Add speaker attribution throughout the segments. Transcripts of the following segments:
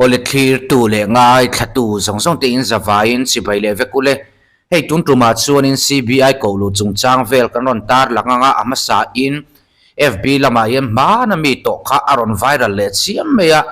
Speaker 1: Awle thlirtu leh ngaithlatu zawng zawng te in zavaiin chibai leh vek ule. Hei tun tumah chuanin CBI koh luh chungchang vel kan rawn tar lang anga a hmasa in FB lamah hian hmana mi tawh kha a rawn viral leh chiam mai a,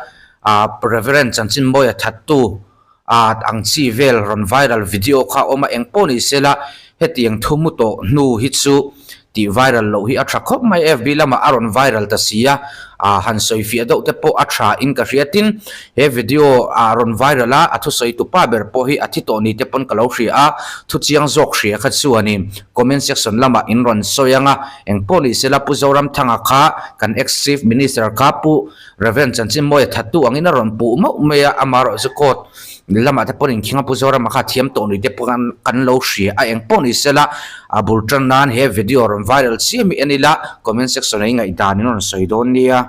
Speaker 1: Reverend Chanchinmawia thattu ang chi vel rawn viral video kha a awm a, eng pawh ni sela hetiang thu hmu tawh hnu hi chu Tih viral loh hi a tha khawp mai, FB lamah a rawn viral ta si a, han sawi fiah deuh te pawh a tha in ka hria. Tin, he video ah rawn viral a, a thusawi tu pa ber pawh hi a thi tawh ni te pawn ka lo hria a, thu chiang zawk hria kha chuanin comment section lamah in rawn sawi ang a, eng pawh ni sela Pu Zoramthanga kha kan ex Chief Minister kha Pu Rev. Chanchinmawia thattu angin a rawn puh mauh mai a, amaherawh chu court lamah te pawhin Khinga Pu Zorama kha thiam tawh ni te pawh kan lo hria a, eng pawh ni sela a bul tan nan he video rawn viral chiam hi en ila comment section ah i ngaihdan in rawn sawi dawn nia.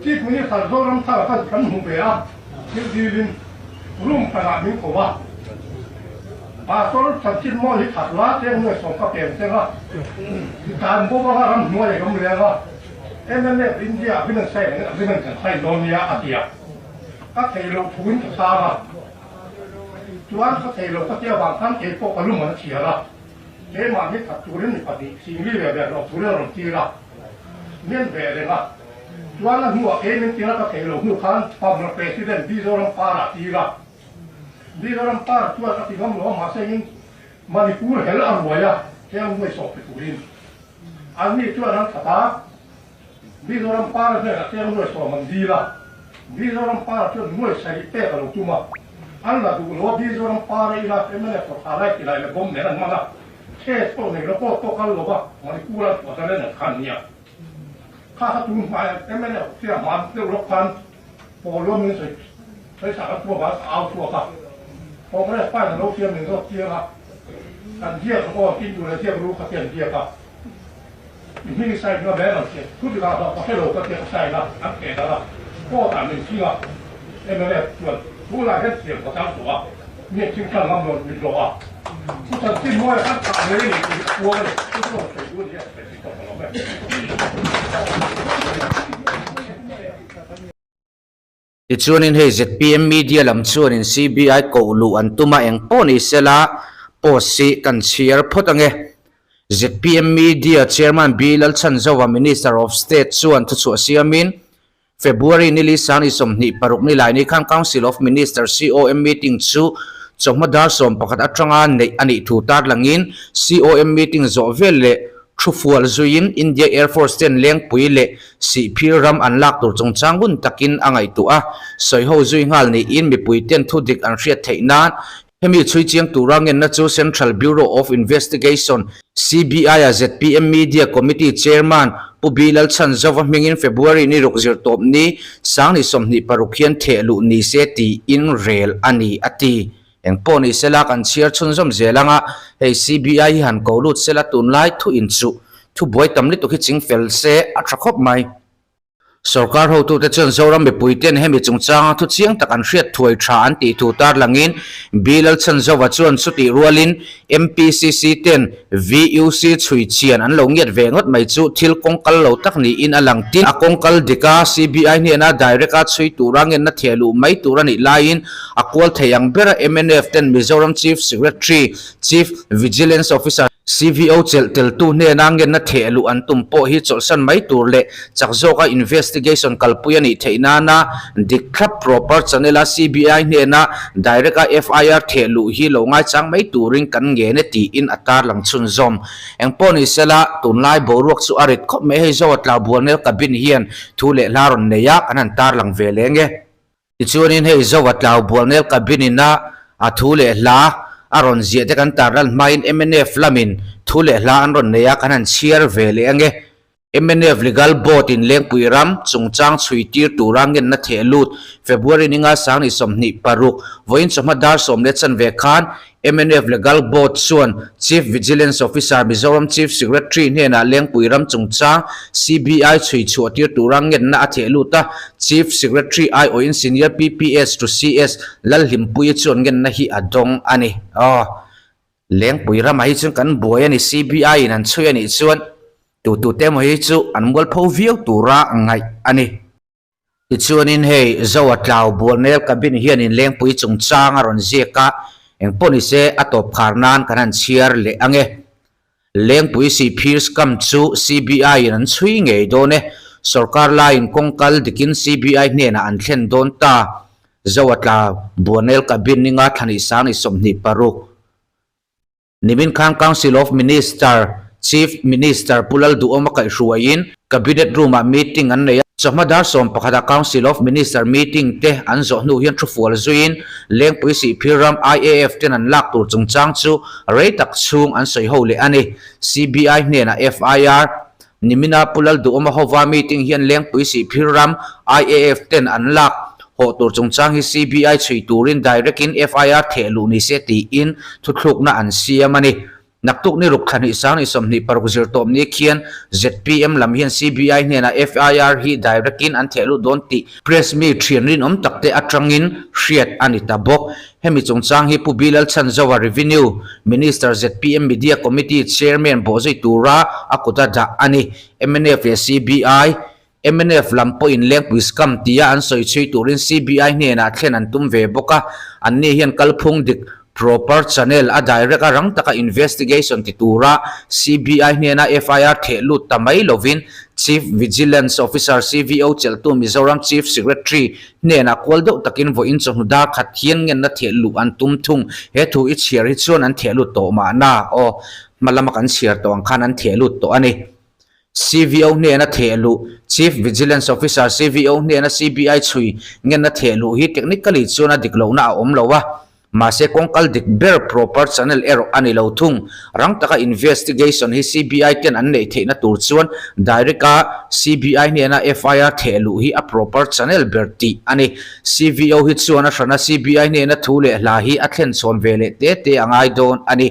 Speaker 2: Chief Minister Zoramthanga khan kan hmu ve a, thil dilin room khanah min ko a. Pastor Chanchinmawi hi that la cheng nuai sawm ka peng cheng a, dan bawk anga ramhnuai a awm leng a, mnf India agreement sign angin agreement kan sign dawn nia a ti a, ka thei loh thuin ka chang a, chuan ka thei lo ka tia vang khan kei pawh ka lum an a chhiar a, keimah hi that turin mi pahnih singli ve ve hlawh turin a rawn tir a, mian ve reng a, chuan a hnuah kei min tir a ka thei lo hnu khan Pamra President Mizoram Parah tir a. Mizoram par chuan a ti ngam lo a, mahse engin Manipur hel a ruai a, heng nuai sawp pe turin an ni chuan an that a, Mizoram par hnenah heng nuai sawm an dil a, Mizoram par chuan nuai sarih pek a lo tum a, an la duh lo a, Mizoram par a ila mnf kawtha lai ti lai leh bomb nen an hman a, case pawh nei lo pawh pawh kal lo va, Manipur an chhuah dan en an khan nia. Kha kha tun hmaiah mnf tia hman deuh lawk khan Pawl luam in sawi sawi sak a chhuak a, ka au chhuak a. Congress pa in a lo siam min zawt chiang a, kan ziak rawh aw tin duh leh ziak ru kha ti an ziak a. I hming i sign nga ber ang che, thu dik ah hlauh ka hre lo ka tia ka sign a, an keh darh a. Court ah min ching a, mnf chuan tunah hian siam ka chang tawh a, mi a ching tlang ngam lo min hlawh a. Thu chanchin mawi a kan thah mai a ni tih hi a puang a ni, chu chu rawn sawi duh a ni a, sawi tawh ka lo e.
Speaker 1: Tichuanin hei zpm media lam chuanin CBI koh luh an tum a, eng pawh ni sela post hi kan chhiar phawt ange. Zpm media chairman B Lalchhanzova Minister of State chuan thuchhuah siamin February nili sangni 26 ni laini khan Council of Ministers COM meeting chu chawhma dar 11 atanga neih a nih thu tarlangin COM meeting zawh vel leh Thu fual zuiin India Air Force ten Lengpui leh Sihphir ram an lak tur chungchang ngun takin a ngaihtuah a, sawiho zui nghal niin mipui ten thu dik an hriat theih nan hemi chhui chiang tura ngenna chu Central Bureau of Investigation, CBI, a zpm Media Committee Chairman Pu B Lalchhanzova hmingin February ni ruk zirtawp ni sangni 26 hian theh luh ni se tiin rel a ni, a ti. Eng pawh ni sela kan chhiar chhunzawm zel anga hei CBI hi han ko lut sela tunlai thu inchuh thu buai tam lutuk hi ching fel se a tha khawp mai. Sorkar hotute chuan Zoram mipuiten hemi chungchanga thu chiang tak an hriat thuai tha an tih thu tarlangin Bill Lalchhanzova chuan chutih rualin MPCC ten VUC chhui chian an lo ngiat ve ngawt mai chu thil kawngkal lo tak niin a lang. Tin, a kawngkal dik a, CBI hnena direct a chhui tura ngenna theh luh mai tur a nih laiin a kual thei ang ber a mnf ten Mizoram Chief Secretary, Chief Vigilance Officer, CVO chelh teltu hnena ngenna theh luh an tum pawh hi chawlhsan mai tur leh chak zawka investigation kalpui a nih theih nana dik thlap proper channel a CBI hnena direct a FIR theh luh hi lo ngaichang mai turin kan ngen e tiin a tarlang chhunzawm. Engpawh ni sela tunlai boruak chu a rit khawp mai hei zo a tlau bualnel cabin hian thu leh hla rawn nei a kan han tarlang ve leng e. Tichuanin hei Zoa tlau bualnel cabin ina a thu leh hla a rawn ziah te kan tarlan hmain mnf lamin thu leh hla an rawn nei a kan han chhiar ve leh ange. Mnf Legal Board in Lengpui ram chungchang chhui tir tura ngenna theh lut February ninga sangni 26 vawiin chawhma dar sawm leh chanve khan mnf Legal Board chuan Chief Vigilance Officer Mizoram Chief Secretary hnenah Lengpui ram chungchang CBI chhui chhuah tir tura ngenna a theh lut a, Chief Secretary aiawhin Senior PPS to CS Lalhlimpuia chuan ngenna hi a dawng a ni. Aw. Lengpui ramah hi chuan kan buai a ni, CBI in an chhui a nih chuan tutute emaw hi chu an mualpho viau tura ngaih a ni. Tichuanin hei Zoa Tlau Bualnel Cabin hianin Lengpui chungchang a rawn ziak a, engpawh nise a tawp khar nan kan han chhiar leh ang e. Lengpui Sihphir scam chu CBI in an chhui ngei dawn e. Sorkar laiin kawngkal dikin CBI hnenah an thlen dawn ta. Zoa Tlau Bualnel Cabin ninga thlahnih sang ni 26. Nimin khan Council of Minister Chief Minister Pu Lalduhawma kaihhruaiin Cabinet Room-ah meeting an nei a. Chawhma dar 11 ah Council of Minister meeting te an zawh hnu hian thu fual zuiin Lengpui Sihphir ram IAF ten an lak tur chungchang chu rei tak chhung an sawi ho leh a ni. CBI hnenah FIR Nimina Pu Lalduhawma hova meeting hian Lengpui Sihphir ram IAF ten an lak hawh tur chungchang hi CBI chhui turin direct in FIR theh luh ni se tiin thuthlukna an siam a ni. Naktuk ni ruk thla hnih sang ni 26 zirtawp ni khian zpm lam hian CBI hnenah FIR hi direct in an theh lut dawn tih press mi thian rinawm takte atangin hriat a ni ta bawk. Hemi chungchang hi Pu Bilal Chhanzova Revenue Minister zpm Media Committee Chairman bawhzui tura a kut a dah a ni. Mnf leh CBI, mnf lam pawhin Lengpui scam tia an sawi chhui turin CBI hnenah thlen an tum ve bawk a, anni hian kalphung dik proper channel a direct a rang taka investigation ti tura CBI hnena FIR theh lut ta mai lovin Chief Vigilance Officer, CVO, chelhtu Mizoram Chief Secretary Hnenah kual deuh takin vawiin chawhnu dar khat hian ngenna theh luh an tum thung. He thu i chhiar hi chuan an theh lut tawh mahna aw, hma lama kan chhiar tawh ang khan an theh lut tawh a ni. CVO hnena theh luh, Chief Vigilance Officer, CVO, hnena CBI chhui ngenna theh luh hi technically chuan a dik lohna a awm lo a. Mahse kawngkal dik ber proper channel erawh a ni lo thung. Rang taka investigation hi CBI ten an neih theihna tur chuan direct a CBI hnena FIR theh luh hi a proper channel ber tih a ni. CVO hi chuan a hrana CBI hnena thu leh hla hi a thlen chhawn ve leh te te a ngai dawn a ni.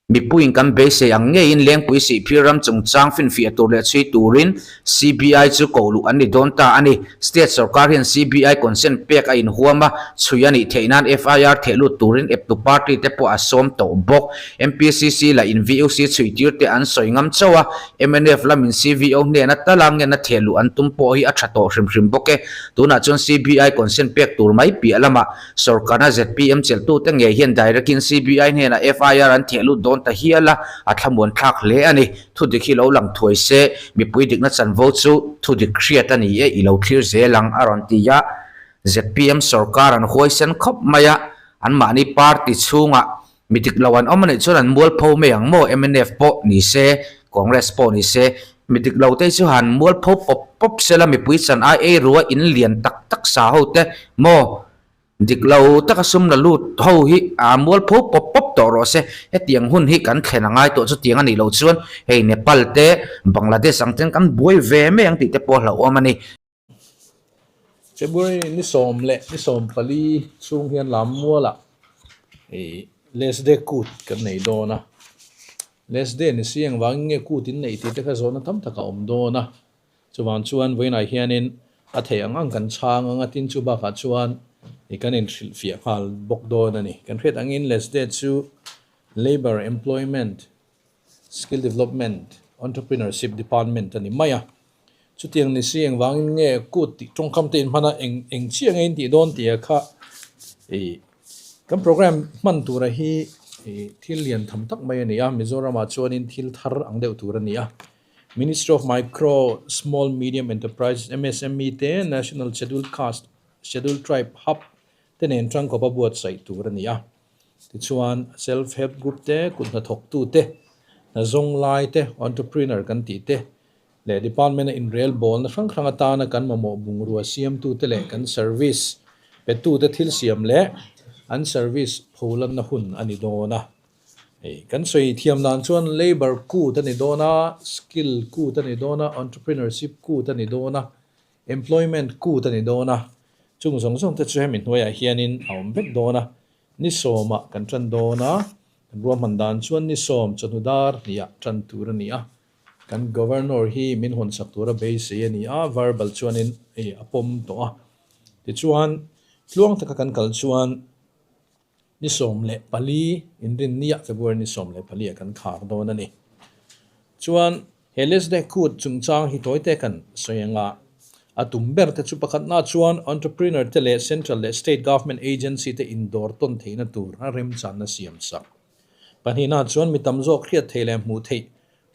Speaker 1: Mipuiin kan beisei ang ngeiin Lengpui Sihphir ram chungchang finfiah tur leh chhui turin CBI chu koh luh an ni dawn ta a ni. State sorkar hian CBI consent pek a inhuam a, chhui a nih theih nan FIR theh lut turin eptu party te pawh a sawm tawh bawk. MPCC lah in VUC chhui tir te an sawi ngam chauh a, mnf lamin CVO hnena tala ngenna theh luh an tum pawh hi a tha tawh hrim hrim bawk e. Tunah chuan CBI consent pek tur mai piah lamah Sorkarna zpm chelhtute ngei hian direct in CBI hnenah FIR an theh lut dawn ta hial a, a thlamuan thlak hle a ni. Thudik hi lo lang thuai se, mipui dikna chanvo chu thudik hriat a ni e, i lo thlir zel ang, a rawn ti a. Zpm sorkar an huaisen khawp mai a, anmahni party chhungah mi dik lo an awm a nih chuan an mualpho mai ang maw? Mnf pawh ni se, Congress pawh ni se, mi dik lo te hi chu han mualpho pawp pawp se la, mipui chan ai ei rua in lian tak tak sa ho te maw? Dik lo taka sum la lut ho hi a mualpho pawp pawp tawh rawh se. Hetiang hun hi kan thlen a ngai tawh chutiang a nih loh chuan hei Nepal te, Bangladesh ang ten kan buai ve mai ang tih te pawh a hlauhawm a ni.
Speaker 3: February ni sawm leh ni sawm pali chhung hian Lammualah ih Lesde kut kan nei dawn a. Lesde ni si engvangin nge kut in neih tih te kha zawhna tam tak a awm dawn a. Chuvang chuan vawiinah hianin a theih ang ang kan chhang ang a, tin chu bakah chuan ih kan inhrilhfiah nghal bawk dawn a ni. Kan hriat angin Lesde chu Labour Employment Skill Development Entrepreneurship Department a ni mai a. Chutiang ni si engvangin nge kut tih tawngkam te inhman a, eng eng chiah nge in tih dawn tih ah kha ih kan program hman tura hi ih thil lian tham tak mai a ni a, Mizoramah chuanin thil thar ang deuh tur a ni a. Ministry of Micro, Small Medium Enterprises, MSME, te National Scheduled Caste, Scheduled Tribe Hub te nen tangkawp a buatsaih tur a ni a. Tichuan, Self Help Group te, kut hnathawktu te, hna zawng lai te, entrepreneur kan tih te leh department a inrel bawlna hrang hrang atana kan mamawh bungrua siamtute leh kan service petute thil siam leh an service pholanna hun a ni dawn a. Hei kan sawi thiam dan chuan labour kut a ni dawn a, skill kut a ni dawn a, entrepreneurship kut a ni dawn a, employment kut a ni dawn a, chung zawng zawng te chu hemi hnuaiah hianin a awm vek dawn a, ni sawmah kan tan dawn a, kan ruahman dan chuan ni sawm chawhnu dar hniah tan tur a ni a, kan governor hi min hawnsak tura beisei a ni a, verbal chuanin hei a pawm tawh a, tichuan tluang taka kan kal chuan. Ni 14 Inrinniah February ni 14 ah kan khar dawn a ni. Chuan he Lesde Kut chungchang hi tawite kan sawi anga a tum ber te chu pakhatna chuan entrepreneur te leh central leh state government agency te indawr tawn theihna tur a remchanna siam sak. Pahnihna chuan mi tam zawk hriat theih leh hmuh theih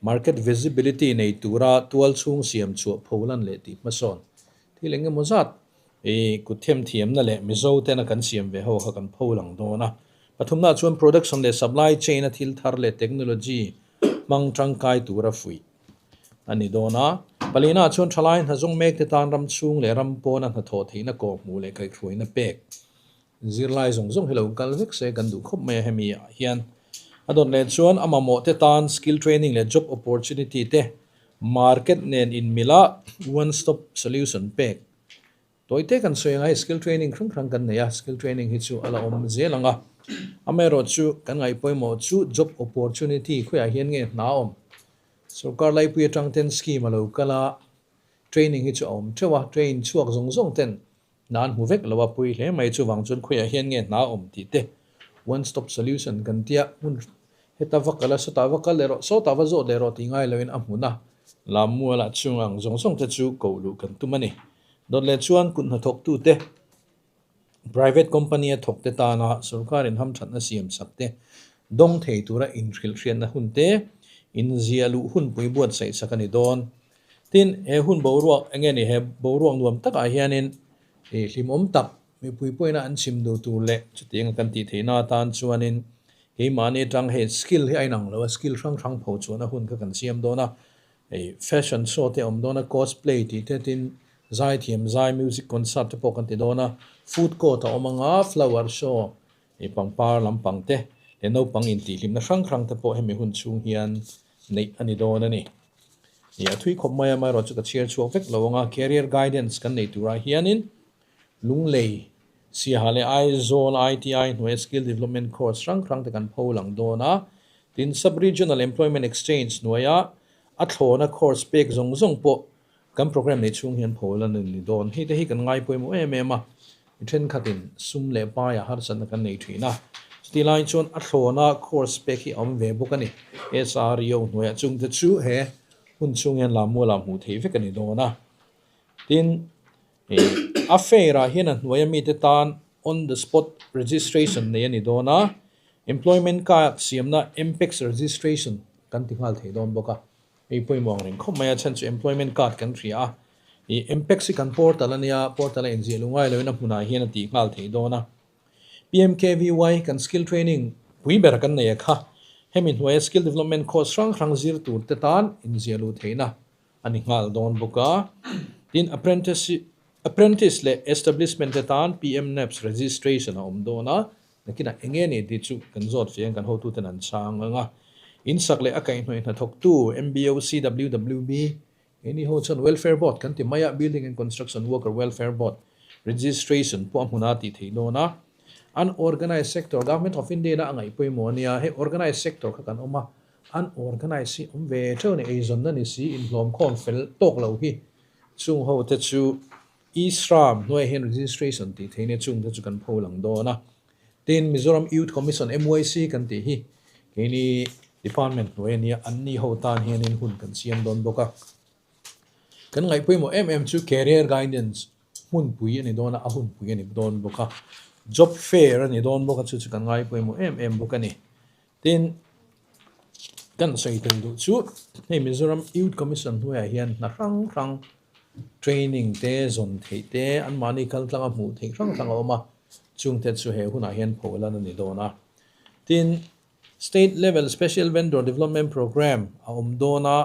Speaker 3: market visibility nei tura tual chhung siam chhuah pholan leh tih hmasawn thil eng emaw zat I kut themthiamna leh Mizo tena kan siam ve ho kha kan pho lang dawn a. Pathumna chuan production leh supply chain a thil thar leh technology hmang tangkai tura fuih a ni dawn a. Palina chuan thalai hna zawng mek te tan ram chhung leh ram pawna hnathawh theihna kawhhmuh leh kaihhruaina pek zirlai zawng zawng hi lo kal vek se kan duh khawp mai a hemi ah hian. A dawt leh chuan a mamawh te tan skill training leh job opportunity te market nen inmila one stop solution pek Tawite kan sawi anga hei skill training hrang hrang kan nei a, skill training hi chu a la awm zel ang a. Amaherawhchu kan ngaih pawimawh chu job opportunity khawiah hian nge hna awm? Sorkar laipui atang ten scheme a lo kal a, training hi chu a awm theuh a, train chhuak zawng zawng ten hna an hmu vek lo a, pui hle mai chuvang chuan khawiah hian nge hna awm tih te one stop solution kan tia hmun Heta va kal a, sawtah va kal leh rawh, sawtah va zawt leh rawh tih ngai loin a hmun a, Lammualah chung ang zawng zawng te chu koh luh kan tum a ni. Dawt leh chuan kut hnathawktute, private company a thawkte tana sorkarin hamthatna siam chak te, dawng thei tura inhrilhhriatna hun te, inziah luh hunpui buatsaih chak a ni dawn. Tin, he hun boruak eng nge ni, he boruak nuam takah hianin hlimawm tak, Mipui pawhin a an chim duh tur leh chutiang a kan tih theihna atan chuanin keimahni atang hei skill hi a inang lo a, skill hrang hrang pho chuan a hun kha kan siam dawn a, hei fashion show te a awm dawn a, cosplay tih te tin zaithiam zai music concert te pawh kan ti dawn a, food court a awm anga flower show hei pangpar lampang te leh naupang intihhlimna hrang hrang te pawh hemi hun chhung hian neih a ni dawn a ni. Ih a thui khawp mai a, amaherawhchu ka chhiar chhuak vek lo anga career guidance kan nei turah hianin Lunglei, Siaha leh Aizawl ITI hnuaia Skill Development Course hrang hrang te kan pho lang dawn a, tin Sub-Regional Employment Exchange hnuaia a thlawna course pek zawng zawng pawh kan programme nei chhung hian pho la ni dawn. Hei te hi kan ngai pawimawh em em a, mi thenkhatin sum leh paia harsatna kan nei thin a, chutih lai chuan a thlawna course pek hi a awm ve bawk a ni. SREO hnuaiah chungte chu he hun chhung hian Lammualah hmuh theih vek a ni dawn a, tin A fair ah hian a hnuaia mite tan on the spot registration nei a ni dawn a, employment card siamna MPEX registration kan ti nghal thei dawn bawk a, hei pawimawh ang reng khawp mai a chhan chu employment card kan hria a, ih MPEX hi kan portal a nia, portal a inziah luh ngai loin a hmunah hian a tih nghal thei dawn a. PMKVY kan skill training pui ber kan nei a kha, hemi hnuaia skill development course hrang hrang zir tur te tan inziah luh theihna a ni nghal dawn bawk a. Tin, apprentice apprentice leh establishment te tan PMNAPS registration a awm dawn a, nakinah eng nge ni tih chu kan zawt feh ang kan hotuten an chhang ang a. Insak leh a kaihhnawih hnathawktu MBOCWWB keini ho chuan Welfare Board kan ti mai a, Building and Construction Worker Welfare Board registration pawh a hmun a tih theih dawn a. Unorganised sector, Government of India ina a ngaih pawimawh a nia, hei organised sector kha kan awm a, An organise hi awm ve theuh a ni, eizawnna ni si inhlawm khawm fel tawk lo hi chung ho te chu e-Shram hnuaiah hian registration tih theih nia chung te chu kan pho lang dawn a. Tin, Mizoram Youth Commission, MYC, kan tih hi keini department hnuai a nia, anni ho tan hianin hun kan siam dawn bawk a. Kan ngaih pawimawh em em chu career guidance hmunpui a ni dawn a, a hunpui a ni dawn bawk a, job fair a ni dawn bawk a, chu chu kan ngai pawimawh em em bawk a ni. Tin, kan sawi tel duh chu hei Mizoram Youth Commission hnuaiah hian hna hrang hrang training te zawn theih te anmahni kal tlanga hmuh theih hrang hrang a awm a, chungte chu he hunah hian pho lan a ni dawn a. Tin, State Level Special Vendor Development Programme a awm dawn a,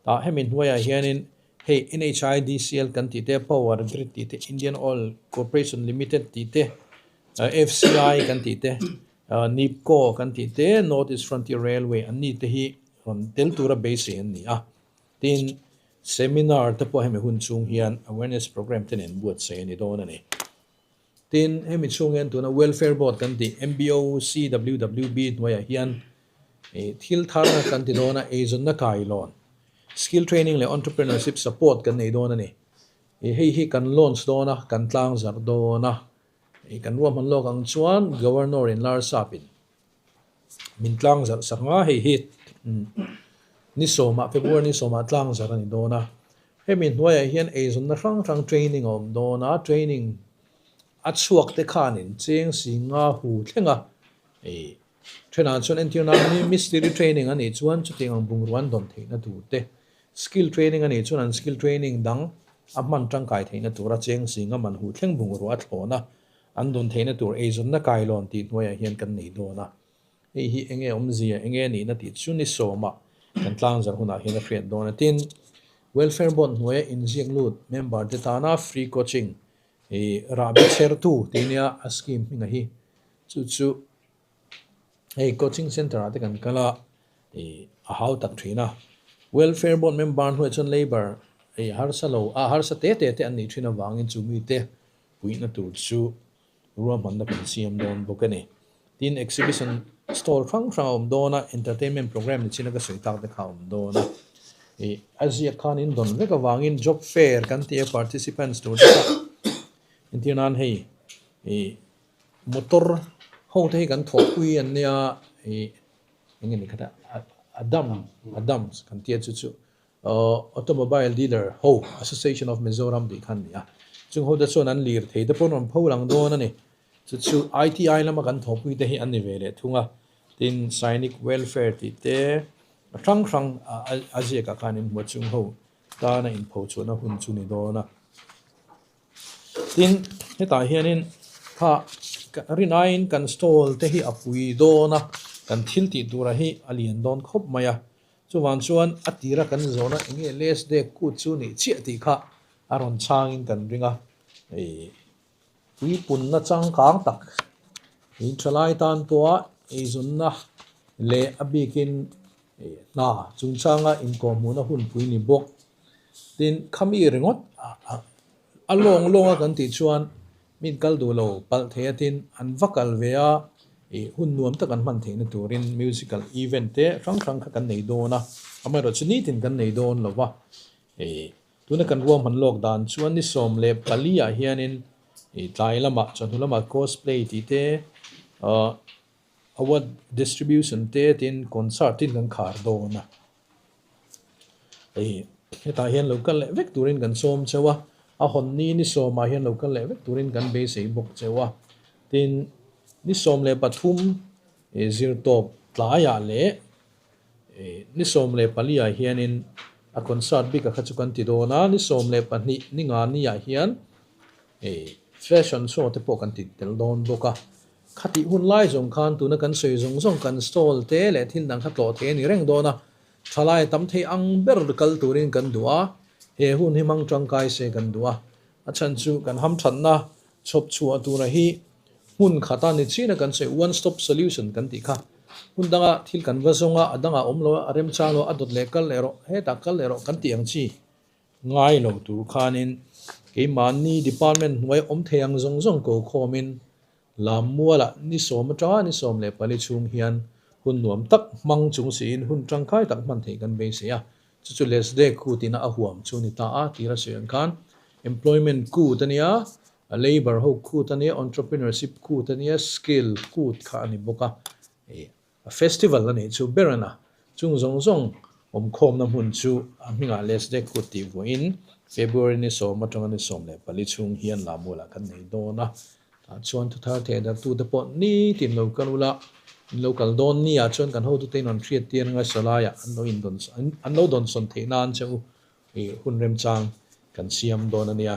Speaker 3: tah hemi hnuaiah hianin hei NHIDCL kan tih te, Power Grid tih te, Indian Oil Corporation Limited tih te, FCI kan tih te, NEEPCO kan tih te, North East Frontier Railway an ni te hi rawn tel tura beisei an ni a. Tin, seminar te pawh hemi hun chhung hian awareness programme te nen buatsaih a ni dawn a ni. Tin, hemi chhung hian tuna Welfare Board kan tih MBO CWWB hnuaiah hian thil thar kan ti dawn a, eizawnna kailawn, skill training leh entrepreneurship support kan nei dawn a ni. Hei hi kan launch dawn a, kan tlangzarh dawn a. Kan ruahman lawk ang chuan Governor in Larsap in min tlang zarh sak nga hei hi ni sawmah February ni sawmah tlang zarh a ni dawn a. Hemi hnuaiah hian eizawnna hrang hrang training a awm dawn a, training a chhuak te khanin cheng si nga hu thleng a Thenah chuan entir nan mi mistiri training a nih chuan chutiang ang bungrua an dawn theihna tur te, skill training a nih chuan an skill training dang a hman tangkai theihna tura cheng zinga man huh thleng bungrua a thlawn a, an dawn theihna tur eizawnna kailawn tih hnuaiah hian kan nei dawn a. Hei hi enge awmzia, enge a nihna tih chu ni sawmah kan tlangzar hunah hian a hriat dawn a. Tin, Welfare Board hnuaia inziak lut member te tana free coaching rahbi chhertu tih nia a scheme hminga hi Chu chu hei coaching center ah te kan kal a ih a hau tak thin a welfare board member hnuaiah chuan labour ih harsa lo a harsa te te te an nih thin avangin chu mite puihna tur chu ruahmanna kan siam dawn bawk a ni. Tin exhibition stall hrang hrang a awm dawn a entertainment programme ni chin a ka sawi tak te kha a awm dawn a ih a ziak khan in dawn vek avangin job fair kan tih a participants tur te kha entir nan hei ih. Motor ho te hi kan thawhpui an nia ih eng nge ni khat a Adam Adams kan tia chu chu automobile dealer ho association of Mizoram tih kha an ni a chung ho te chuan an lir thei te pawh an rawn pho lang dawn a ni chu chu ITI lama kan thawhpui te hi an ni ve leh thung a tin Sainik welfare tih te hrang hrang a ziakah khan in hmu a chung ho tana inpho chhuahna hun chu ni dawn a. Tin, hetah hianin kha rinaiin kan stall te hi a pui dawn a, kan thil tih tura hi a lian dawn khawp mai a. Chuvang chuan a tira kan zawhna eng nge last day kut chu nih chiah tih kha a rawn chhangin kan ring a. Ih puipunna changkang tak in thalai tan pawha eizawnna leh a bikin hna chungchanga inkawhhmuhna hunpui ni bawk. Tin, khami ringawt a lawng lawng a kan tih chuan min kal duh lo palh thei a tin an va kal ve a, ih hun nuam tak an hman theihna turin musical event te hrang hrang kha kan nei dawn a, amaherawhchu nitin kan nei dawn lo va, ih tuna kan ruahman lawk dan chuan ni 14 ah hianin ih tlai lamah chawhnu lamah cosplay tih te ah award distribution te tin concert tin kan khar dawn a. Hei hetah hian lo kal leh vek turin kan sawm cheu a, a hawn ni ni sawmah hian lo kal leh vek turin kan beisei bawk cheu a. Tin, ni 13 ih zirtawp tlaiah leh ih ni 14 ah hianin a concert bik a kha chu kan ti dawn a, ni 12 ni nga niah hian ih fashion show te pawh kan ti tel dawn bawk a. Khatih hun lai zawng khan tuna kan sawi zawng zawng kan stall te leh thil dang kha tlawh thei a ni reng dawn a, thalai tam thei ang ber kal turin kan duh a, he hun hi hmang tangkai se kan duh a, a chhan chu kan hamthatna chhawp chhuah tura hi hmun khata ni chin a kan sawi one stop solution kan tih kha hmun danga thil kan va zawng a, a dangah awm lo a, a remchang lo a, a dawt leh kal leh rawh, hetah kal leh rawh kan tih ang chi. Ngai lo tur khanin keimahni department hnuai awm thei ang zawng zawng ko khawmin Lammualah ni sawm atanga ni 14 chhung hian hun nuam tak hmang chung siin hun tangkai tak hman theih kan beisei a, chu chu Lesde kut ina a huam chu ni ta a tira sawi ang khan employment kut a nia, labour ho kut a nia, entrepreneurship kut a nia, skill kut kha a ni bawk a. A festival a nih chu ber a na. Chung zawng zawng awmkhawmna hmun chu a hmingah Lesde Kut tih vuahin February ni sawm atanga ni 14 chhung hian Lamualah kan nei dawn a. Tah chuan thuthar thehdarhtute pawh nitin lo kal ula, in lo kal dawn ni ah chuan kan hotute in rawn hriat tir anga salaiah an lo indawn an lo dawnsawn theih nan che u i hun remchang kan siam dawn a nia.